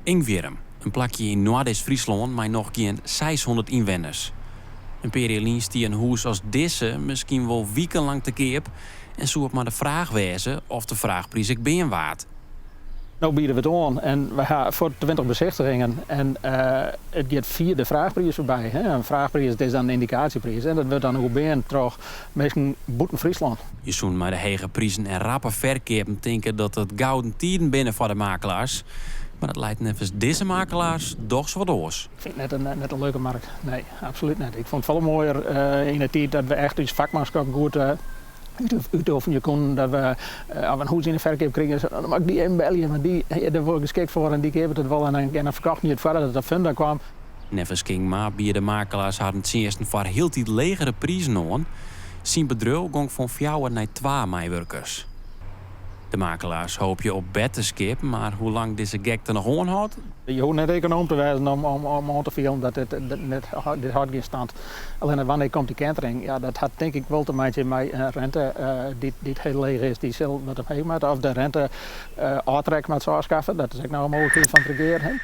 Ingwierrum, in plakje yn Noardeast-Fryslân mei noch gjin 600 ynwenners. In pear jier lyn stie in hûs as dizze miskien wol wikenlang te keap en soe it mar de fraach wêze oft de fraachpriis ek bean waard. No biede we it oan en we ha fuort 20 besichtigingen en it giet fier de fraachpriis foarby. In fraachpriis is dan in yndikaasjepriis en dat wurdt dan oerbean troch minsken bûten Fryslân. Je soene mei de hege prizen en rappe ferkeapen tinke dat it gouden tiden binne foar de makelaars. Mar dat leit neffens dizze makelaars dochs wat oars. Ik fyn it net in leuke markt. Nee, absolút net. Ik fûn it folle moaier yn de tiid dat we echt ús fakmanskip goed útoefenje koenen. Dat we as we in hûs yn de ferkeap krigen, dan moat ik dy even belje, want dy is der wol geskikt foar en dy keapet it wol. En dan ferkochten je it foardat it op funda kwam. Neffens Kingma biede makelaars harren tsjinsten foar hieltyd legere prizen oan. Syn bedriuw gong fan fjouwer nei twa meiwurkers. De makelaars hoopje op betterskip, mar hoe lang dizze gekte noch oanhâldt? Je hoege net ekonoom te wêzen om oan te fielen dat dit net, dit hâldt gjin stand. Allinnich wannear komt dy kentering? Ja, dat hat tink ik wol te meitsjen mei in rente dy't hiel leech is, dy sil wat omheech moatte. Of de rente ôftrek moat se ôfskaffe, dat is ek noch in mooglikheid fan it regear.